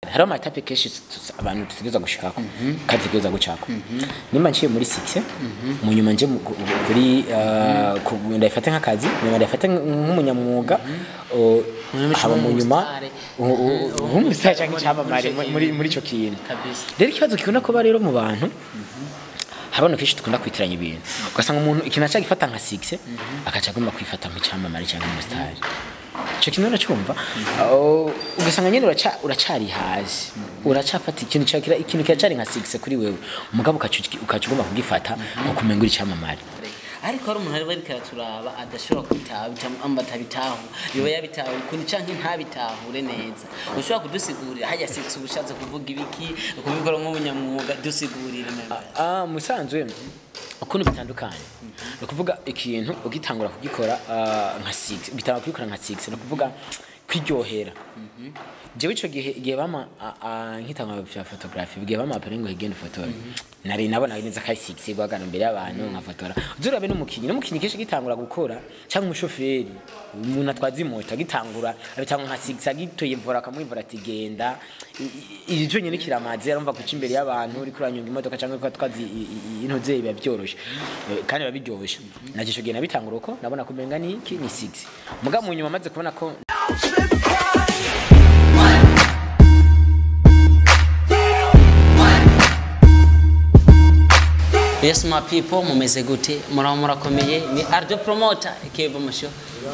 Hariho ama étapes kenshi abantu dutegerezwa gushikako kandi dutegerezwa gucako. Nimba nciye muri succès, mu nyuma nje kuri ndayifate nk'akazi, nyuma ndayifate nk'umunyamwuga, haba mu nyuma nk'umusitari canke icamamare muri ico kintu. Rero ikibazo gikunda kuba rero mu bantu, habona kenshi dukunda kwitiranya ibintu, ugasanga umuntu ikintu aca gifata nka succès, akaca agomba kwifata nk'icamamare canke umusitari. Ico kintu uracumva, ugasanga nyene uracari hasi, uracafata ikintu cakira, ikintu kiracari nka succès kuri wewe, mugabo ukaca ugomba kugifata nko kumenga uri icamamare. Ariko hari umuntu ariko araturaba adashobora kubitaha, amba atabitahu, yoba yabitahu ukuntu canke ntabitahure neza. Ushobora kudusigurira hajya succès ubushatse kuvuga ibiki, kubikora nk'umunyamwuga? Dusigurire neza. Musanzwe ukuntu bitandukanye, ni ukuvuga ikintu ugitangura kugikora nka succès, ugitangura kugikora nka succès, ni ukuvuga kwiryohera. Jewe ico gihe, igihe bama nkitangura vya photography, igihe bama appareil ngo higende fotore, nari nabona neza ko ari succès guhagarara imbere y'abantu nkafotora. Uzurabe n'umukinyi kenshi agitangura gukora, canke umushoferi, umuntu atwaza imoto agitangura, abitangura nka succès, agitoye volant akamwivura ati genda. Ivyo nyene kiramaze, arumva kuca imbere y'abantu uriko uranyonga imodoka canke uriko atwaza intoze, biba byoroshe. Kandi biba biryoshe. Naje ico gihe nabitangura uko nabona ko umenga ni iki, ni succès, mugabo mu nyuma maze kubona ko Yes, my people, mumeze gute? Muraho, murakomeye? Ni Ardo Promoter Keva Musho,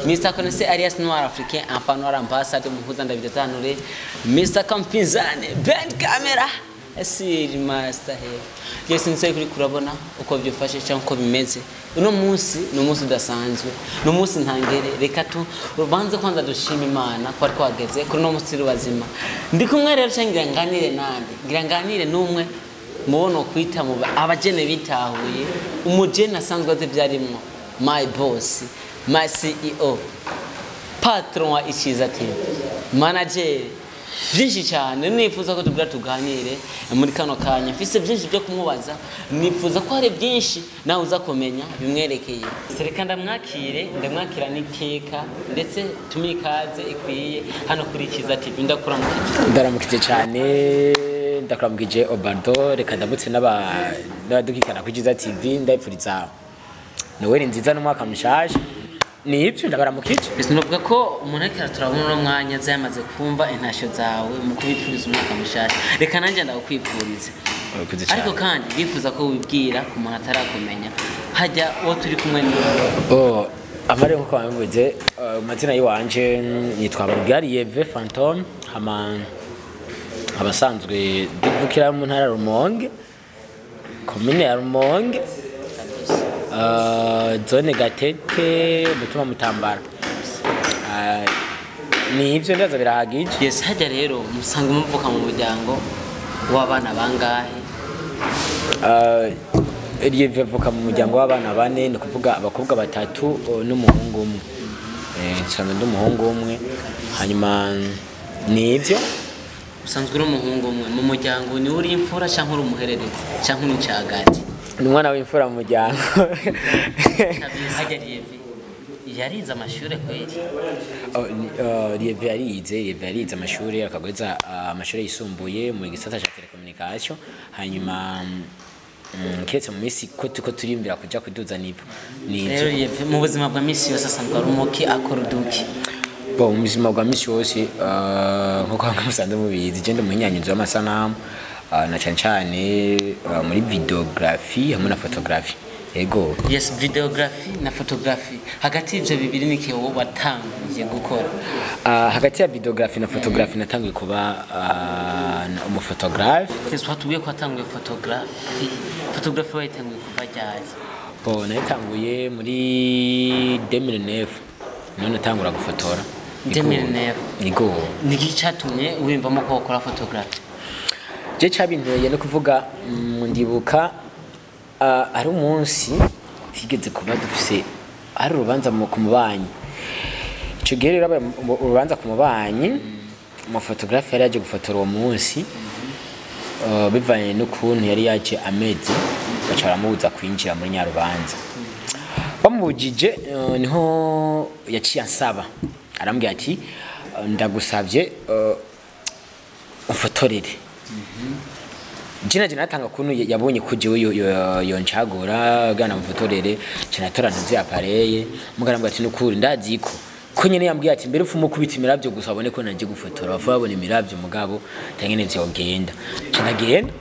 Mr. Konese alias Noir Africain, enfant noir ambassador, muhuza ndabidatanure, Mr. Kampinzane Ben Camera Sir Master here. Yes, nse kuri kurabona uko byufashe cyangwa uko bimeze. Uno munsi ni umunsi udasanzwe, ni umunsi ntangere. Reka tu ubanze kwanza dushima Imana ko ari twageze kuri uno munsi rubazima. Ndi kumwe rero cyangwa ngira nganire nande? Ngira nganire n'umwe mubono kwita mu abajene bitahuye, umujene asanzwe azi ibyarimwo, my boss, my CEO, patron wa Iciza TV, manager, byinshi cyane. Nifuza ko tubwira tuganire muri kano kanya, mfise byinshi byo kumubaza, nifuza ko hari byinshi nawe uza kumenya bimwerekeye. Reka ndamwakire, ndamwakira n'iteka, ndetse tumuhe ikaze ikwiye hano kuri Iciza TV. Ndakuramukije. Ndaramukije cyane, ndakuramukije Obado. Reka ndamutse n'abadukikana kuri Iciza TV, ndabipfuriza Noel nziza n'umwaka mushasha. Ni ibyo, ndabaramukije. Mbese novuga ko umuntu ariko araturabona uno mwanya aza yamaze kumva intasho zawe mu kubipfuriza umwaka mushasha. Reka nanjye ndakwipfuriza. Urakoze cyane. Ariko kandi bifuza ko wibwira ku muntu atarakumenya, hajya uwo turi kumwe ni Oh, amare nkuko babivuze, amazina yiwanje nitwa Barugari Yeve Phantom, hama abasanzwe duvukira mu ntara ya Rumonge, komine ya Rumonge, zone Gatete, umutumba Mutambara. Ni ivyo, ndaza birahagije. Yes, hajya rero musanga muvuka mu muryango w'abana bangahe? Lieve avuka mu muryango w'abana bane, ni ukuvuga abakobwa batatu n'umuhungu umwe. Nsanzwe ndi umuhungu umwe, hanyuma ni ivyo. Usanzwe uri umuhungu umwe mu muryango, ni uri imfura cyangwa uri umuhererezi cyangwa uri incagati? Ni umwana w'imfura mu muryango. Hajya Lieve yarize amashuri kweli? Oh, Lieve yarize, Lieve yarize amashuri akagweza amashuri yisumbuye mu gisata ca telecommunication, hanyuma keretse mu minsi ko turiko turimbira kuja kuduza niveau, ni Rero ivyo. Lieve mu buzima bwa misi yose asanzwe ari umuki, akora uduki? Bon, mu buzima bwa misi yose, nkuko bamwe musanzwe mubizi, je ndi umuhinyanyuzi w'amasanamu, na cane cane muri videography hamwe na photography, yego. Yes, videography na photography, hagati y'ivyo bibiri ni wowe watanguye gukora? Hagati ya videography na photography natanguye kuba umuphotographe. Twese watubwiye ko watanguye photography. Photography wayitanguye kuva ryari? Bon, nayitanguye muri 2009 niho natangura gufotora. 2009? Yego. Ni iki catumye wiyumvamo ko wakora photography? Je cabinteye no kuvuga, ndibuka hari umunsi tigeze kuba dufise, hari urubanza ku mubanyi. Ico gihe rero habaye urubanza ku mubanyi, umuphotographe yari yaje gufotora uwo munsi. Bivanye n'ukuntu yari yaje ameze, baca baramubuza kwinjira muri nyarubanza. Bamubujije, niho yaciye ansaba, arambwira ati: "Ndagusavye, umfotorere." Ngufotorere. Jina jina natanga kuntu yabonye ko jewe yoncagura gana mufotorere, cinatora ntuzi appareil mugana mbwa ati nukuri ndazi ko nyene yambwiye ati mbere ufumo kubita imiravyo gusa abone ko naje gufotora, bafu babona imiravyo mugabo tangene vyogenda. Cinagenda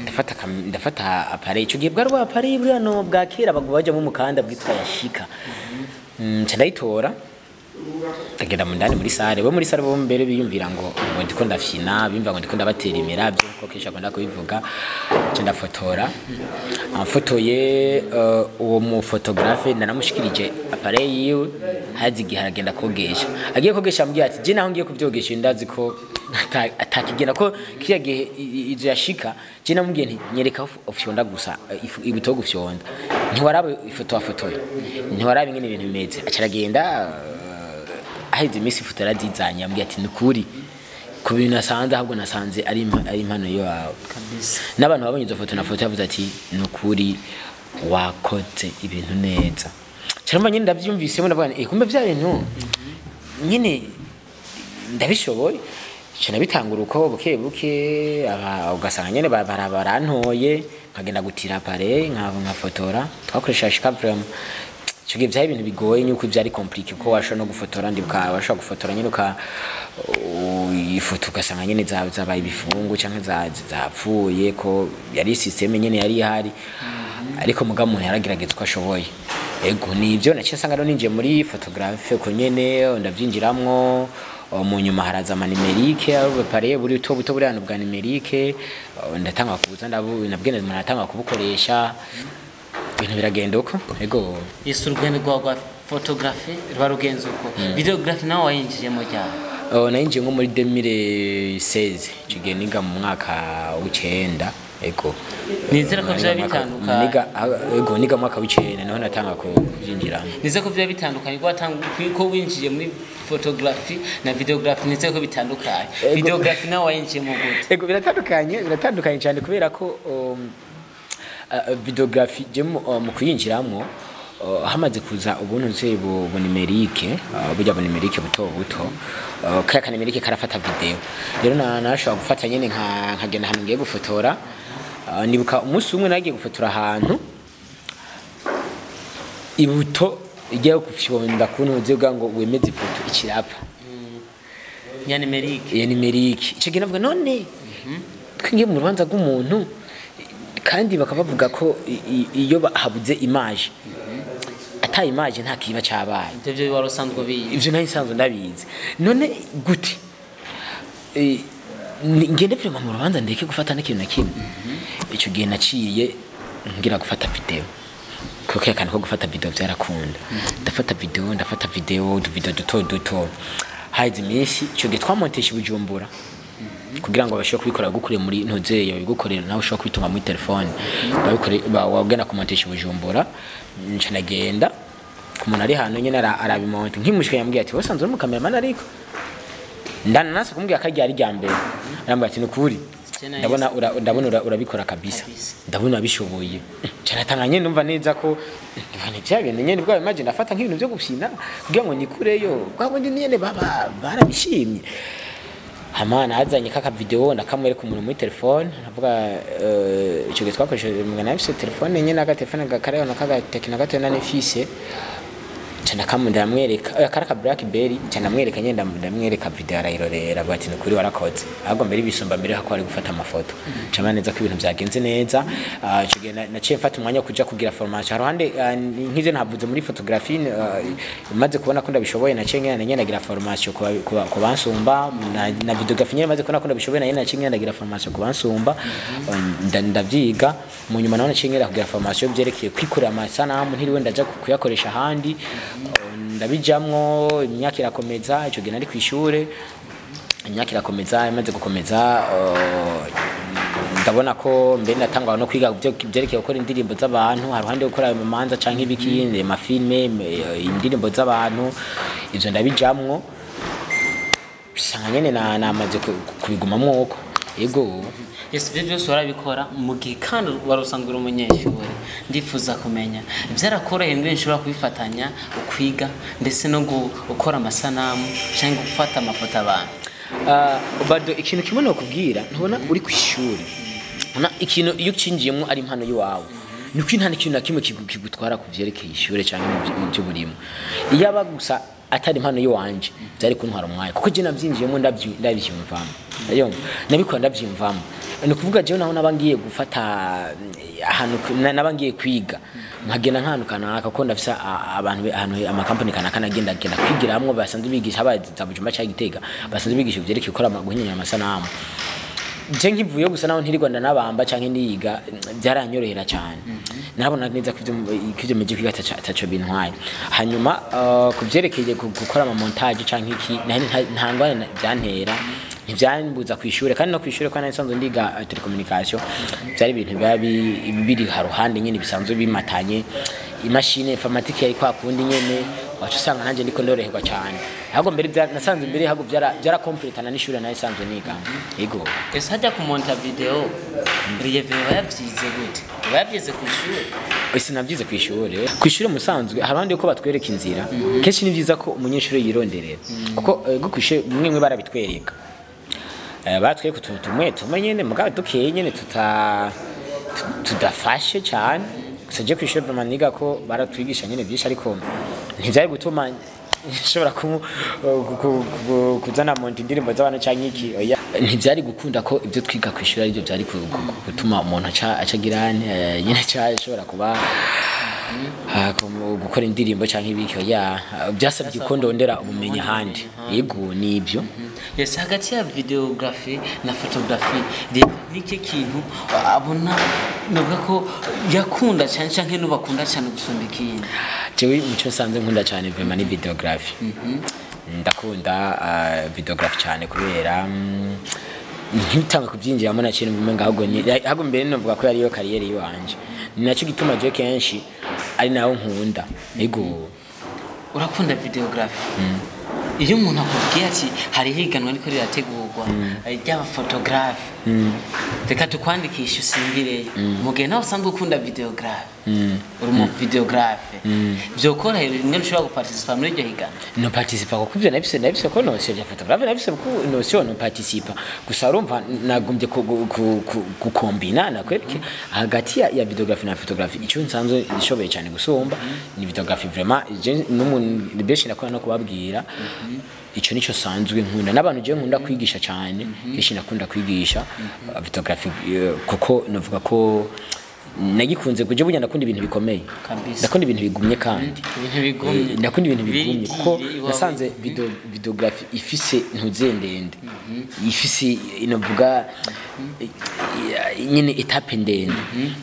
ndafata ndafata appareil, ico gihe bwari bwa appareil buriya no bwa kera baguma bajamwo umukanda bwitwa Yashika. Nca ndayitora, ndagenda mu ndani muri sare. Bo muri sare bo mbere biyumvira ngo ndiko ndafyina, bimva ngo ndiko ndabatera imiravyo, ko kenshi akunda kubivuga. Nca ndafotora, amfotoye uwo mu photographe ndanamushikirije appareil yiwe. Hazi igihe aragenda kogesha, agiye kogesha ambwiye ati je naho ngiye kuvyogesha ndazi ko atakigenda ko kiriya gihe izo Yashika. Je namubwiye nti nyereka aho ufyonda gusa, ibuto gufyonda, ntiwaraba ifoto wafotoye, ntiwaraba ingene ibintu bimeze. Aca aragenda, aheze iminsi ifoto yarazizanye, ambwiye ati nukuri ku bintu nasanze, ahubwo nasanze ari impano yawe. Kabisa. N'abantu babonye izo foto na foto yavuze ati nukuri wakoze ibintu neza. Cyangwa nyine ndavyumvisemo, ndavuga nti kumbe vya bintu nyine ndabishoboye. Nca nabitangura uko buke buke, ugasanga nyene barantoye, nkagenda gutira appareil nkafotora. Twakoresha Yashika vraiment. Ico gihe vyari ibintu bigoye nyuko vyari compliqué ko washobora no gufotora, ndibuka washobora gufotora nyene uka ifoto ugasanga nyene zabaye ibifungu canke zapfuye, ko yari système nyene yari ihari, ariko mugabo umuntu yaragerageza uko ashoboye. Ego, nivyo naciye nsanga rero ninjiye muri photographe ko nyene ndavyinjiramwo. Mu nyuma haraza ama numérique, appareil buri buto buto buri hano bwa numérique, ndatanga kuza ndabu nabwene umuntu aratanga kubukoresha, ibintu biragenda uko. Ego. Ese urugendo rwawe rwa photography ruba rugenze uko, videography nawe wayinjiyemo ryari? Oh, nayinjiye nko muri 2016, icyo gihe niga mu mwaka w'icenda. Ego. Nizera ko Niga vyaba bitandukanye. Ego, niga mu mwaka w'icenda niho natanga kubyinjiramo. Nizere ko byaba bitandukanye, ko watanga ko winjiye muri photography na videography, nizere ko bitandukanye. Ego. Videography nawe wayinjiyemo gute? Ego, biratandukanye, biratandukanye cyane, kubera ko videography je mu kuyinjiramo, hamaze kuza ubuntu nze bu numérique, burya bu numérique buto buto, kaya ka numérique karafata video. Rero na nashobora gufata nyene nkagenda ahantu ngiye gufotora. Nibuka umunsi umwe nagiye gufotora ahantu, ibuto igiye gufyonda kuntu uzi ngo wemeze ifoto ikirapfa. Ya numérique? Iyo numérique. Icyo gihe navuga none twingiye mu rubanza rw'umuntu kandi bakaba bavuga ko iyo habuze image, ata image nta kiba cabaye. Ibyo byo wari usanzwe ubizi? Ivyo nari nsanzwe ndabizi. None gute ngende vraiment mu rubanza ndeke gufata n'ikintu na kimwe? Icyo gihe naciye ngira gufata video, kuko akantu ko gufata video byarakunda. Ndafata video, ndafata video, utuvideo duto duto. Haheze iminsi, icyo gihe twamontesha i Bujumbura kugira ngo babashe kubikora gukure muri ntozeye babigukorera, nawe ushobora kubitunga muri telefone babikore. Wagenda kumontesha i Bujumbura, nca ndagenda ku muntu ari hantu nyene arabimonta. Nkimushika yambwiye ati wasanzwe uri umukameramani, ariko ndananase kumubwira ko ryari rya mbere. Arambwira ati nukuri ndabona ndabona urabikora kabisa. Kabisa. Ndabona urabishoboye. Cyaratanga nyene numva neza ko ndumva ni bya bintu nyene bwa imagine ndafata nk'ibintu byo gufyina kugira ngo nikureyo bwa bundi nyene baba barabishimye. Hama nazanye kaka video ndakamwereka umuntu muri telefone, ndavuga icyo gihe twakoresheje mwana nafise telefone nyene, aga telefone gakarayo na kaga Tecno gato nane fise. Nca ndamwereka kara ka Blackberry, nca ndamwereka nyene, ndamwereka video, arayirorera, avuga ati nukuri warakoze, ahubwo mbere bisumba mbere hako ari gufata amafoto. Nca mbona neza ko ibintu byagenze neza. Ico gihe naciye mfata umwanya wo kuja kugira formation haruhande, nk'ivyo navuze muri photography. Maze kubona ko ndabishoboye, naciye ngenda nyene ndagira formation ku bansumba na videography nyene. Maze kubona ko ndabishoboye, nayo naciye ngenda ndagira formation ku bansumba. Ndavyiga. Mu nyuma naho naciye ngenda kugira formation byerekeye kwikorera amasanamu ntiriwe ndaja kuyakoresha ahandi. Ndabijamwo, imyaka irakomeza. Ico gihe nari kw'ishure, imyaka irakomeza. Imaze gukomeza, ndabona ko mbere natangwa no kwiga byerekeye gukora indirimbo z'abantu haruhande yo gukora amanza canke ibiki, amafilme, indirimbo z'abantu. Ivyo ndabijamwo, usanga nyene namaze kubigumamwo uko. Yego. Yes, ibyo byose warabikora mu gihe kandi wari usanzwe uri umunyeshuri. Ndifuza kumenya byarakoroheye ngo nshobora kubifatanya ukwiga ndetse no gukora amasanamu cyangwa gufata amafoto abantu? Bado ikintu kimwe nokubwira, ntubona uri ku ishuri, ubona ikintu iyo ucinjiyemo ari impano y'iwawe, nuko nta n'ikintu na kimwe kigutwara ku vyerekeye ishure canke mu by'uburimo. Iyaba gusa atari impano y'iwanje byari kuntwara umwanya, kuko je navyinjiyemo ndavyiyumvamo. Ayumva nabikora ndavyiyumvamo. Ni ukuvuga jewe naho naba ngiye gufata ahantu naba ngiye kwiga, nkagenda nk'ahantu kanaka, kuko ndafise abantu ahantu amakampani kanaka nagenda genda kwigiramwo basanzwe bigisha, haba za Bujumbura canke Gitega, basanzwe bigisha ivyerekeye gukora guhinyanya amasanamu. Je nkivuye gusa naho ntirirwa ndanabamba canke niga, byaranyorohera cyane. Narabona neza ko ivyo meje kwiga ataco bintwaye. Hanyuma ku vyerekeye gukora ama montage canke iki, nta ngorane byantera, ntivyambuza kw'ishure. Kandi no kw'ishure ko nari nsanzwe ndiga telecommunication, byari ibintu biba biri haruhande nyene bisanzwe bimatanye. Imashini informatique yari kwa kundi nyene, waca usanga nanjye ndiko ndoroherwa cyane. Ahubwo mbere nasanze mbere ahubwo byarakompletana n'ishure nari nsanzwe niga. Yego. Ese hajya kumonta video, Lieve yabyize gute? Yabyize ku ishuri? Sinabyize ku ishuri. Ku ishuri musanzwe hari abandi ko batwereka inzira. Kenshi ni byiza ko umunyeshuri yironderera, kuko ku ishuri mwe mwe barabitwereka. Batwereka utuntu tumwe tumwe nyene, mugabo dukeye nyene tudafashe cyane. Gusa je ku ishuri vraiment niga ko baratwigisha nyene byinshi, ariko ntivyari gutuma nshobora kuzana monta indirimbo z'abantu canke iki. Oya, ntivyari gukunda ko ibyo twiga ku ishuri aribyo byari gutuma umuntu aca agira nyine aca ashobora kuba gukora indirimbo canke ibiki. Oya, byasabye ko ndondera ubumenyi ahandi. Yego, nibyo. Yes, hagati ya videography na photography, Lieve niki kintu abona novuga ko yakunda cyane canke n'ubakunda cyane gusumba ikindi? Jewe muco nsanzwe nkunda cyane vraiment ni videography. Ndakunda videography cyane kubera ntitanga kubyinjiramo na kintu umenga ahubwo ni ahubwo mbere novuga ko yariyo carrière yiwanje. Ni nacyo gituma je kenshi ari naho nkunda. Yego. Urakunda videography. Iyo umuntu akubwiye ati hari higanwa ariko rirategurwa ry'abaphotographe, reka tukwandikishe usimbireyo, mu gihe nawe usanzwe ukunda videography, uri umu videographe, vyokorohera rimwe ushobora guparticipa muri iryo higanwa? No participa, kuko ivyo nabise ko notion ya photographe, nabise ko notion no participa. Gusa urumva nagombye gukombina nakwereke hagati ya videography na photography. Icyo nsanzwe nshoboye cyane gusumba ni videography vraiment. Je n'umuntu benshi nakora no kubabwira ico nico sanzwe nkunda, n'abantu je nkunda kwigisha cyane. Kenshi nakunda kwigisha videography, kuko navuga ko nagikunze kuje burya ndakunda ibintu bikomeye. Kabisa. Ndakunda ibintu bigumye kandi. Ibintu bigumye. Ndakunda ibintu bigumye kuko Birigiye iwawe. nasanze videography ifise ntuze ndende, ifise inovuga nyine étape ndende.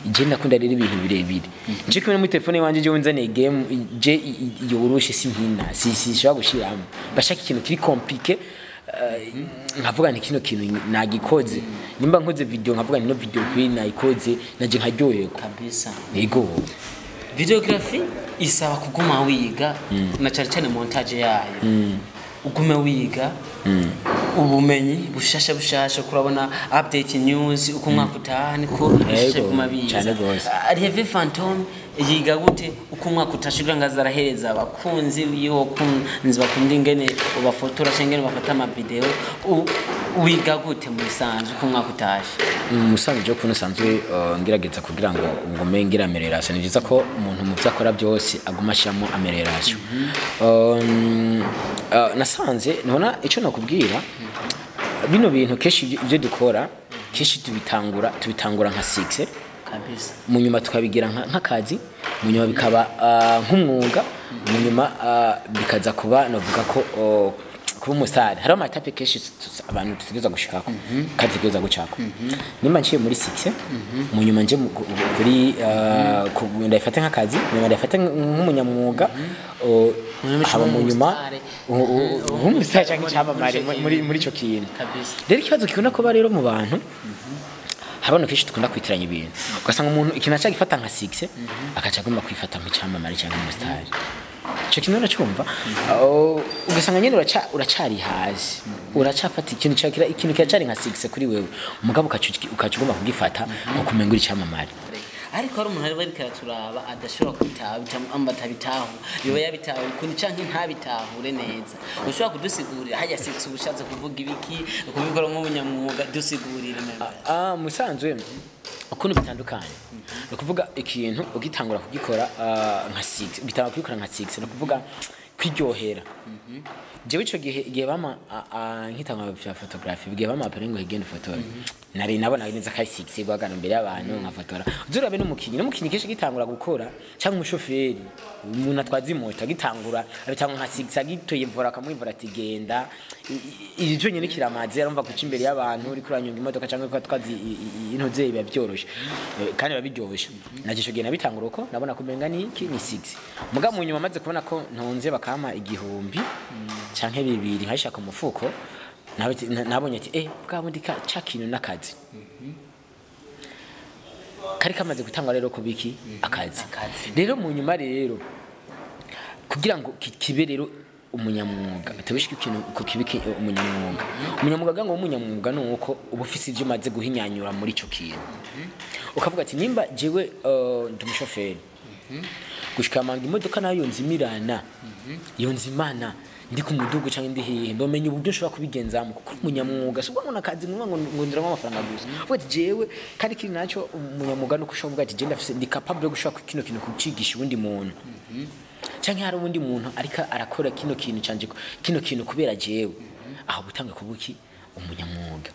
Je ndakunda rero ibintu birebire. Nje kumwe muri telefone wanje, je nzaniye game je yoroshe sinkina, si sinshobora gushiramo. Bashaka ikintu kiri compliqué, nkavuga nti kino kintu nagikoze. Nimba nkoze video nkavuga nti no video kuri nayikoze naje nkaryoherwa. Kabisa. Yego. Videography isaba kuguma wiga, na cyane cyane montage yayo, ugume wiga ubumenyi bushasha bushasha, kurabona update news uko umwaka utaha niko bishasha biguma biza. Cyane gose. Lieve Phantom yiga gute uko umwaka utashe kugira ngo azarahereza abakunzi biwe, abakunzi bakunda ingene ubafotora cyangwa ingene bafata amavideo? Wiga gute mu bisanzwe uko umwaka utashe? Musanzwe je ukuntu usanzwe ngerageza kugira ngo ngume ngira amélioration, ni byiza ko umuntu mu byo akora byose aguma ashyiramo amélioration. Nasanze ntubona icyo nakubwira, bino bintu kenshi ibyo dukora kenshi tubitangura nka succès, Kabisa. mu nyuma tukabigira nk'akazi, mu nyuma bikaba nk'umwuga, mu nyuma bikaza kuba navuga ko kuba umusitari. Hariho ama étapes kenshi abantu dutegereza gushikako kandi dutegereza gucako. Nimba nciye muri succès, mu nyuma nje kuri ndayifate nk'akazi, mu nyuma ndayifate nk'umunyamwuga, haba mu nyuma umusitari. Nk'umusitari cyangwa icyamamare muri ico kintu. Kabisa. Rero ikibazo gikunda kuba rero mu bantu, habona kenshi dukunda kwitiranya ibintu, ugasanga umuntu ikintu aca gifata nka succès akaca agomba kwifata nk'icyamamare cyangwa umusitari. Ico kintu uracumva, ugasanga nyene uracari hasi, uracafata ikintu cakira ikintu kiracari nka succès kuri wewe, umugabo ukaca ugomba kugifata nko kumenga uri icyamamare. Ariko hari umuntu ari araturaba adashobora kubitaha, atabitahu, yoba yabitahu ukundi canke ntabitahure neza. Ushobora kudusigurira hajya succès ubushatse kuvuga ibiki, kubikora nk'ubunyamwuga, dusigurire neza. Musanzwe ukuntu bitandukanye, ni ukuvuga ikintu ugitangura kugikora nka succès, ugitangura kubikora nka succès, ni ukuvuga kwiryohera. Jewe ico gihe, igihe bama nkitangura vya photography, igihe bama appareil ngo higende fotore, nari nabona neza ko ari succès guhagarara imbere y'abantu nkafotora. Uzurabe n'umukinyi kenshi agitangura gukora, cyangwa umushoferi, umuntu atwaza imoto agitangura, abitangura nka succès, agitoye volant akamwivura ati genda. Iri cyonyine kiramaze, arumva guca imbere y'abantu uriko uranyonga imodoka cyangwa uriko atwaza intoze, biba byoroshe. Kandi biba biryoshe. Naje ico gihe nabitangura uko nabona ko umenga ni iki, ni succès. Muga mu nyuma maze kubona ko ntonze bakampa 1000 canke 2000 nkayishaka mu mufuko, nabonye ati bwa bundi ka ca kintu n'akazi kari kamaze gutangwa rero kubiki akazi. Akazi. Rero mu nyuma rero kugira ngo kibe rero umunyamwuga, atabishika ikintu ko kibe umunyamwuga, umunyamwuga ngo umunyamwuga ni uko uba ufise ivyo umaze guhinyanyura muri ico kintu, ukavuga ati nimba jewe ndi umushoferi gushika manga imodoka nayo yonzimirana yonzimana, ndi ku mudugu cyangwa ndi hehe, ndomenya uburyo nshobora kubigenzamo, kuko uri umunyamwuga. Si ubwo akazi ngo ndiramo amafaranga gusa, uvuga ati jewe kandi kiri nacyo umunyamwuga nuko ushobora kuvuga ati je ndafise, ndi capable yo gushobora kino kintu kucigisha uwundi muntu, canke hari uwundi muntu ariko arakora kino kintu canje, kino kintu kubera jewe aho gutanga kubuki umunyamwuga.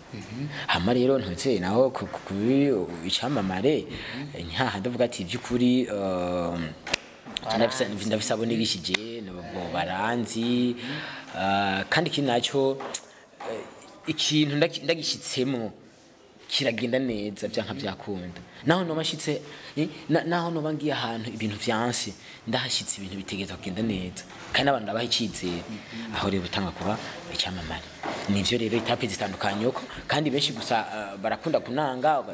Hama rero ntutse naho kubi icamamare nkaha ndavuga ati by'ukuri ndafise abo nigishije nabo baranzi. Kandi ikindi nacyo, ikintu ndagishitsemo kiragenda neza byanka byakunda, naho noba nshitse naho noba ngiye ahantu ibintu vyanse, ndahashitse ibintu bitegeza kugenda neza, kandi n'abantu ndabaha icizere. Aho rero utanga kuba icyamamare nivyo rero étapes zitandukanye uko, kandi benshi gusa barakunda kunanga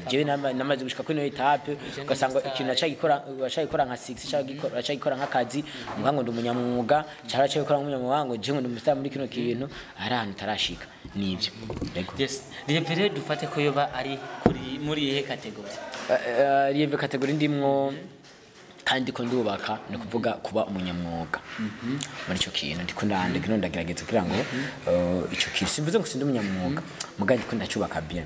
jewe namaze gushika kuri ino étape, ugasanga ikintu acagikora nka 6 acagikora nk'akazi, muga ngo ndi umunyamwuga, cyangwa acagikora nk'umunyamwuga ngo jewe ndi umustar muri kino kintu, ari ahantu utarashika nivyo. Yego. Yes, Lieve dufate ko yoba ari kuri muri iyihe catégorie? Lieve catégorie ndimwo kandi ko ndubaka ni ukuvuga kuba umunyamwuga muri icyo kintu ndiko ndandika, ndiko ndagerageza kugira ngo ico kintu, simvuze ngo sindi umunyamwuga, muga ndiko ndacubaka bien,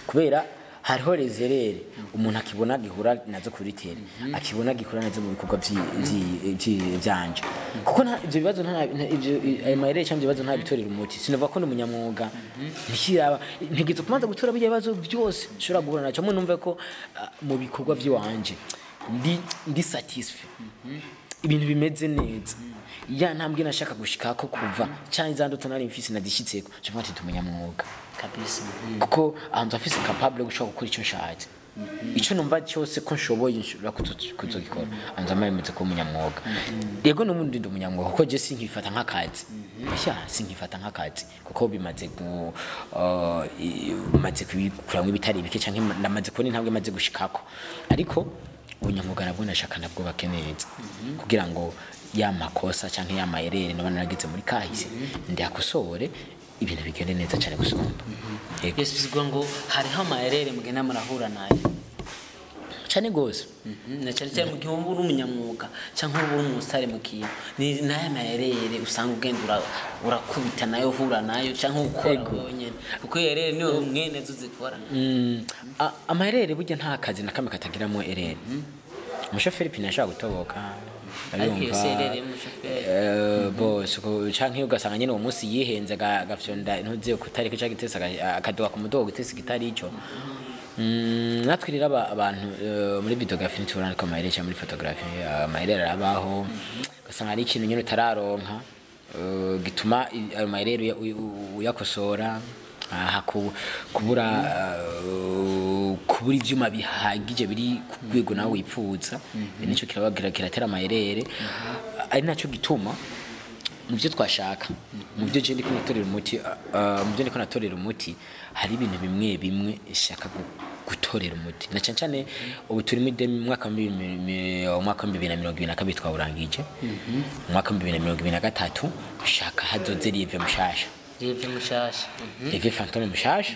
kubera hariho les erreurs umuntu akibona gihura nazo kuri terrain, akibona gihura nazo mu bikorwa vyanje, kuko ivyo bibazo ivyo ayo mayere cyangwa ivyo bibazo nta bitorera umuti, sinova ko ndi umunyamwuga ntikiraba ntegerezwa kubanza gutora bijya bibazo byose nshobora guhura naco, mu numve ko mu bikorwa vy'iwanje ndi satisfait, ibintu bimeze neza, ya ntambwe nashaka gushikako kuva canke za ndoto nari mfise nazishitseko, nca ati ndi umunyamwuga. Kabisa. Kuko ahantu afise capable yo gushobora gukora icyo nshatse, icyo numva cyose ko nshoboye nshobora kuzogikora, anza mayemeze kuba umunyamwuga. Yego, n'ubundi ndi umunyamwuga, kuko je sinkifata nk'akazi. Sha sinkifata nk'akazi, kuko bimaze gu bimaze kubikuramwo ibitari bike, canke ndamaze kubona intambwe imaze gushikako. Ariko ubunyamwuga nabwo nashaka nabwo bake neza, kugira ngo ya makosa canke ya mayerere noba naragize muri kahise ndiyakosore, ibintu bigende neza cyane gusumba. Yego. Yes, bisigura ngo hariho amayerere mugenda murahura nayo. Cyane gose. Na cyane cyane mu gihe uba uri umunyamwuga cyangwa uba uri umusitari mu kintu, ni n'aya mayerere usanga ugenda urakubita nayo, uhura nayo cyangwa ukora wenyine, kuko iyo erreur niwe mwene zo uzikora. Amayerere burya nta kazi na kamwe katagiramo erreur. Umushoferi pine ashobora gutoboka. Ariko iyo si erreur y'umushoferi. Bose canke ugasanga nyene uwo munsi yihenze, agafyonda intuze kutariko canke gitese, akaduha ku mudogo gitese kitari ico. Natwe rero abantu muri videography ntitubona ko amayerere, cyangwa muri photography amayerere arabaho, ugasanga hari ikintu nyene utararonka gituma ayo mayerere uyakosora. Aha kubura ivyuma bihagije biri ku rwego nawe wipfuza, nico kiraba kiratera amayerere, ari naco gituma mu byo twashaka, mu byo je ndiko natorera umuti, mu byo ndiko natorera umuti hari ibintu bimwe bimwe nshaka gutorera umuti, na cyane cyane ubu turi muri umwaka wa 2022 twawurangije, umwaka wa 2023 shaka hazoze Lieve mushasha. Lieve mushasha. Lieve Fantôme mushasha.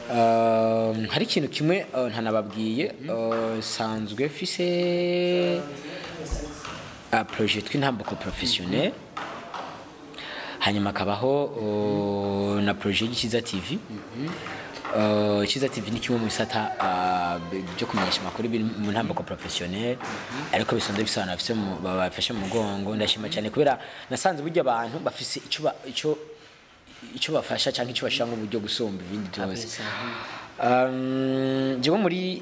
Hari ikintu kimwe ntanababwiye, sanzwe mfise projet tw'intambuko professionnel, hanyuma akabaho na projet y'Ikiza TV. Ikiza TV ni kimwe mu bisata byo kumenyesha amakuru biri mu ntambuko professionnel, ariko bisanzwe bifise abantu bafise babafashe mu mugongo. Ndashima cyane kubera nasanze burya abantu bafise ico bafasha canke ico bashira mu buryo gusumba ibindi byose. Jewe muri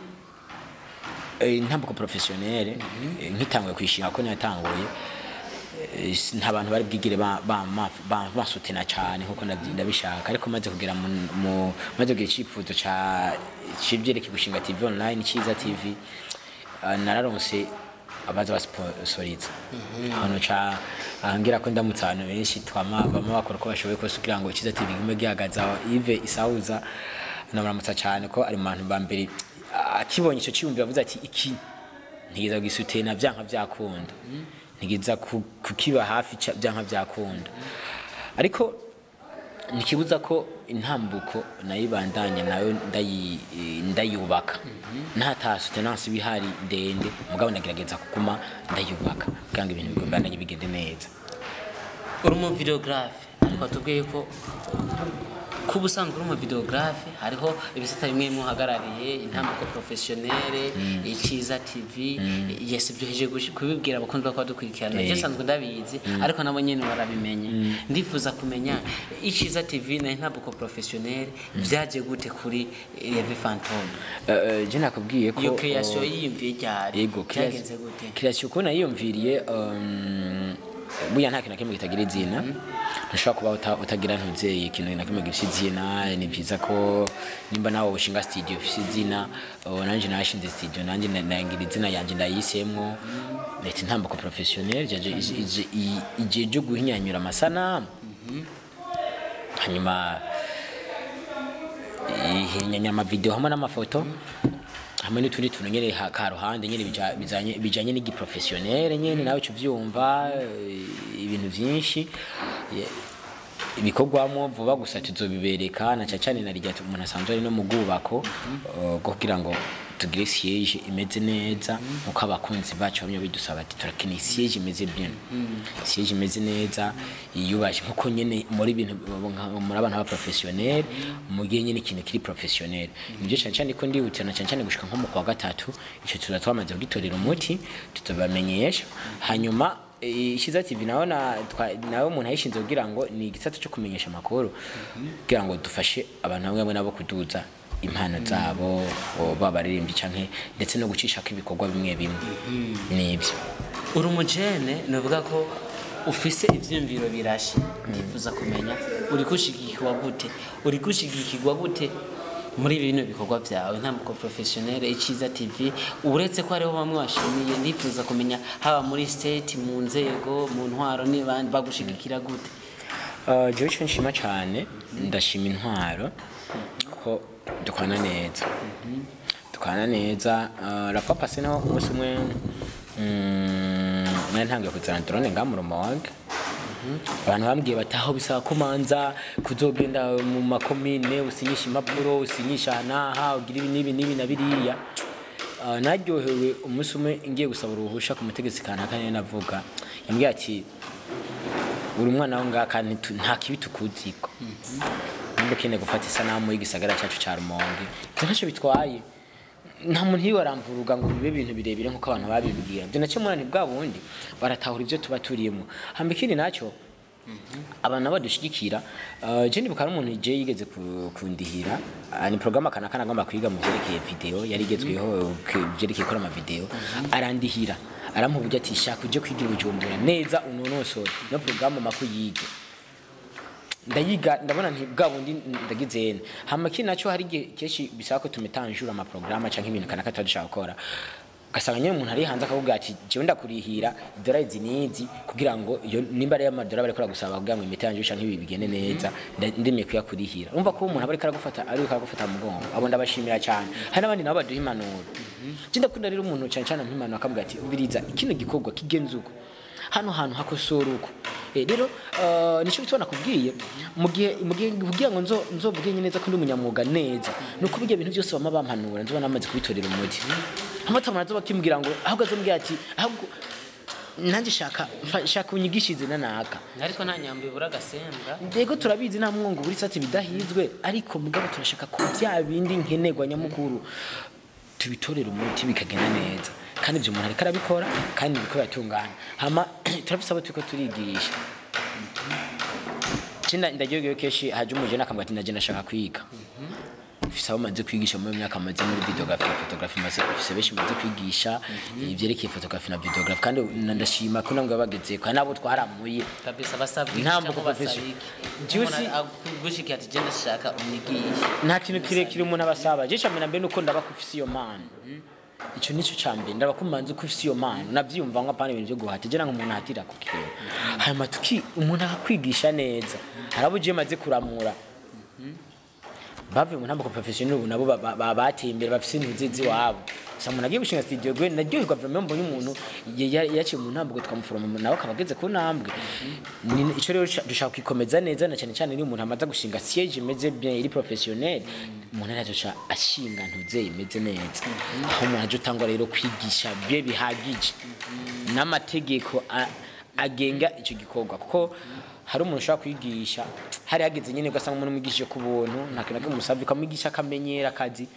intambuko professionnel, nkitanguye kwishinga ko natanguye, nta bantu bari bwigire basutena cyane nkuko ndabishaka, ariko maze kugera maze kugira icyifuzo ca civyerekeye gushinga TV online Ciza TV, nararonse abaza basponsoriza ahantu ca ngira ko ndamutse abantu benshi twama bama bakora uko bashoboye kose kugira ngo Ciza TV igume gihagaze aho. Yves Isauza ndamuramutsa cyane ko ari mu bantu ba mbere akibonye ico cyiyumviro avuze ati iki ntigeza gisutena vyanka vyakunda, ntigeza kukiba hafi vyanka vyakunda, ariko ntikibuza ko intambuko nayibandanya nayo ndayubaka nta soutenance bihari ndende, mugabo ndagerageza kuguma ndayubaka kugira ngo ibintu bigomba bigende neza. Uri umu videographe, ariko tubwiye ko kuba usanzwe uri umu videographe hariho ibisata bimwe muhagarariye, intambuko professionnelle, Iciza TV. Yes, ibyo heje kubibwira abakunzi bako badukurikirana. Je sanzwe ndabizi, ariko nabo nyene barabimenye. Ndifuza kumenya Iciza TV na intambuko professionnelle vyaje gute kuri Leve Phantom? Je nakubwiye ko Iyo creation yiyumviye ryari? Yego. Byagenze gute? Creation ko nayiyumviriye, burya nta kintu na kimwe kitagira izina. Ntushobora kuba utagira ntuzeye ikintu na kimwe gifite izina. Ni byiza ko nimba nawe ushinga studio ufite izina, nanje nashinze studio, nanje nangira izina yanje ndayisemwo ndetse intambuko professionnel ijeje guhinyanyura amasanamu, hanyuma ihinyanya amavideo hamwe n'amafoto hamwe n'utundi tuntu nyene karuhande nyene bijanye n'igiprofessionnel nyene, nawe uca uvyumva, ibintu vyinshi ibikorwamo vuba gusa tuzobibereka, na cane cane na rirya umuntu asanzwe ari no mu bwubako, bwo kugira ngo tugire siège imeze neza nkuko abakunzi bacu bamwe bidusaba ati turakeneye siège imeze bien, siège imeze neza yiyubashe, nkuko nyene muri ibintu muri abantu ba professionnel, mu gihe nyene ikintu kiri professionnel nibyo cane cane ko ndihutira na cane cane gushika nko mu kwa gatatu ico tuza twamaze kugitorera umuti, tutobamenyesha. Hanyuma Ikiza TV nawe nawe umuntu ayishinze kugira ngo ni igisata cyo kumenyesha amakuru, kugira ngo dufashe abantu bamwe bamwe nabo kuduza impano zabo, babaririmbyi canke ndetse no gucishako ibikorwa bimwe bimwe nibyo. Uri umujene, nuvuga ko ufise ivyiyumviro birashe. Ndifuza kumenya uri gushigikirwa gute, uri gushigikirwa gute muri bino bikorwa vyawe, intambuko professionnelle, Iciza TV, uretse ko hariho bamwe washimiye. Ndifuza kumenya haba muri state, mu nzego, mu ntwaro n'abandi bagushigikira gute? Jewe ico nshima cane, ndashima intwaro kuko dukorana neza, dukorana neza. La fois passée naho umunsi umwe nari ntangiye kuzana drone ngaha mu Rumonge, abantu bambwiye bati aho bisaba ko manza kuzogenda mu makomine usinyisha impapuro, usinyisha aha n'aha, ugira ibi n'ibi n'ibi na biriya. Naryohewe umunsi umwe ngiye gusaba uruhusha ku mutegetsi kanaka nyene navuga, yambwiye ati uri umwana wo ngaha kandi nta kibi tukuziko, nimba ukeneye gufata isanamu y'igisagara cyacu ca Rumonge ivyo ntacyo bitwaye. Nta muntu yiwe aramvuruga ngo bibe ibintu birebire nkuko abantu babibwira. Ibyo nacyo murani bwa bundi baratahura ibyo tuba turimo. Hamba ikindi nacyo, abantu nabo badushigikira, je ndibuka hari umuntu je yigeze kundihira, ni programme kanaka nagomba kwiga mu vyerekeye video yari igezweho, vyerekeye gukora ama video, arandihira, arampa uburyo ati shaka uje kwigira i Bujumbura neza unonosore no programme makuyige. Ndayiga, ndabona nti bwa bundi ndagizene. Hama ikindi naco, hari igihe kenshi bisaba ko tumetanjura ama programme canke ibintu kanaka tuba dushaka gukora, ugasanga nyene umuntu ari hanze akakubwira ati jewe ndakurihira idolari izi n'izi kugira ngo iyo nimba ari amadolari bariko aragusaba kugira ngo imitanjure canke ibi bigende neza, ndemeye kuyakurihira. Urumva ko umuntu aba ariko aragufata, ariko aragufata mu mugongo. Abo ndabashimira cyane. Hari n'abandi nabo baduha impanuro. Je ndakunda rero umuntu cane cane ampa impanuro akambwira ati umviriza kino gikorwa kigenze uko, hano hantu hakosora uko. Rero nico bituma nakubwiye mu gihe kugira ngo nzovuge nyine neza ko ndi umunyamwuga neza, nuko bijya bintu byose bama bampanura nzoba namaze kubitorera umuti. Amata murazo bakimbwira ngo ahubwo azombwira ati ahubwo nanjye shaka unyigishize nanaka. Ariko nta nyambo ibura agasembwa. Yego turabizi nta mwungu buri sati bidahizwe, ariko mugabo turashaka ko bya bindi nkenerwa nyamukuru tubitorera umuti bikagenda neza. Kandi ibyo umuntu ariko arabikora kandi biriko biratungana. Hama turafise abo turiko turigisha. Cinda ndagiye keshi haje umujene akambwira ati ndaje ndashaka kwiga. Mfise abo maze kwigisha muri myaka maze muri videography na photography, maze mfise benshi maze kwigisha ivyerekeye photography na videography, kandi ndashima ko nambwe bageze kandi nabo twaramuye kabisa basabwe Ntambuko profession. Juicy gushika ati je ndashaka unyigishe. Nta kintu kirekire umuntu abasaba. Je camera mbere nuko ndabakufise iyo mpano. Ico nico cambere ndabakumanza uko ufise iyo mpano navyumva ngo apana ibintu byo guhata je nanga umuntu ahatira ku kintu. Hanyuma tuki umuntu akakwigisha neza. Harabo je maze kuramura. Bavuye mu ntambuko professionnel ubu nabo bateye imbere bafise intuzi ziwabo. Gusa umuntu agiye gushinga studio gwe naryoherwa vraiment mbonye umuntu yaciye mu ntambuko tukamuforoma nawe akaba ageze ku ntambwe. Ico rero dushaka kwikomeza neza na cyane cyane niyo umuntu amaze gushinga siège imeze bien iri professionnel, umuntu arazoca ashinga ntuze imeze neza. Aho umuntu aje utangwa rero kwigisha bye bihagije n'amategeko agenga ico gikorwa, kuko hari umuntu ushobora kwigisha hari hageze nyine ugasanga umuntu umwigishije ku buntu nta kintu na umusabye ukamwigisha akamenyera akazi,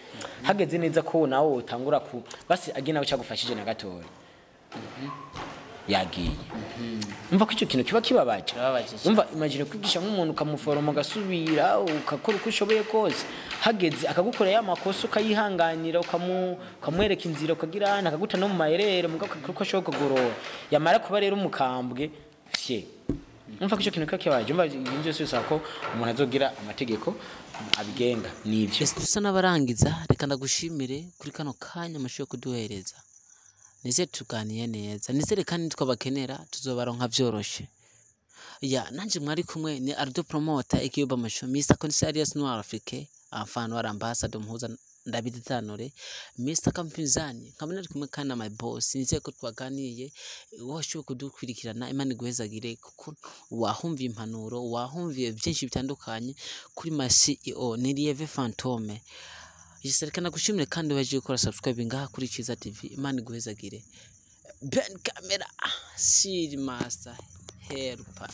hageze neza ko nawe utangura ku basi agiye nawe cyagufashije na gatoya yagiye. Umva ko icyo kintu kiba kibabaje. Umva imagine kwigisha nk'umuntu ukamuforoma ugasubira ukakora uko ushoboye kose, hageze akagukora ya makosa ukayihanganira ukamwereka inzira ukagira akaguta no mu mayerere mugabo uko ashoboye kugorora, yamara kuba rero umukambwe fye. Umva ko icyo kintu kiba kibabaje. Umva ibintu byose bisaba ko umuntu azogira amategeko abigenga. Nivyo dusa n'abarangiza, reka ndagushimire kuri kano kanya amashoye kuduhereza. Nizere tuganiye neza, nizere kandi twabakenera tuzobaronka vyoroshe. Ya nanje mwari kumwe ni Ardo Promoter ikiyoba masho Mr Consarius Noir Afrique enfant noir ambassador muhuza ndabiditanure Mr Kampinzani nkabona ari kumwe kandi na my boss. Nizere ko twaganiye washoboye kudukwirikirana, Imana iguhezagire kuko wahumviye impanuro, wahumviye byinshi bitandukanye kuri my CEO ni Lieve Fantome. Yiserekana gushimire kandi waje gukora subscribe ngaha kuri Ciza TV. Imana iguhezagire. Ben Camera Sir Master Helper.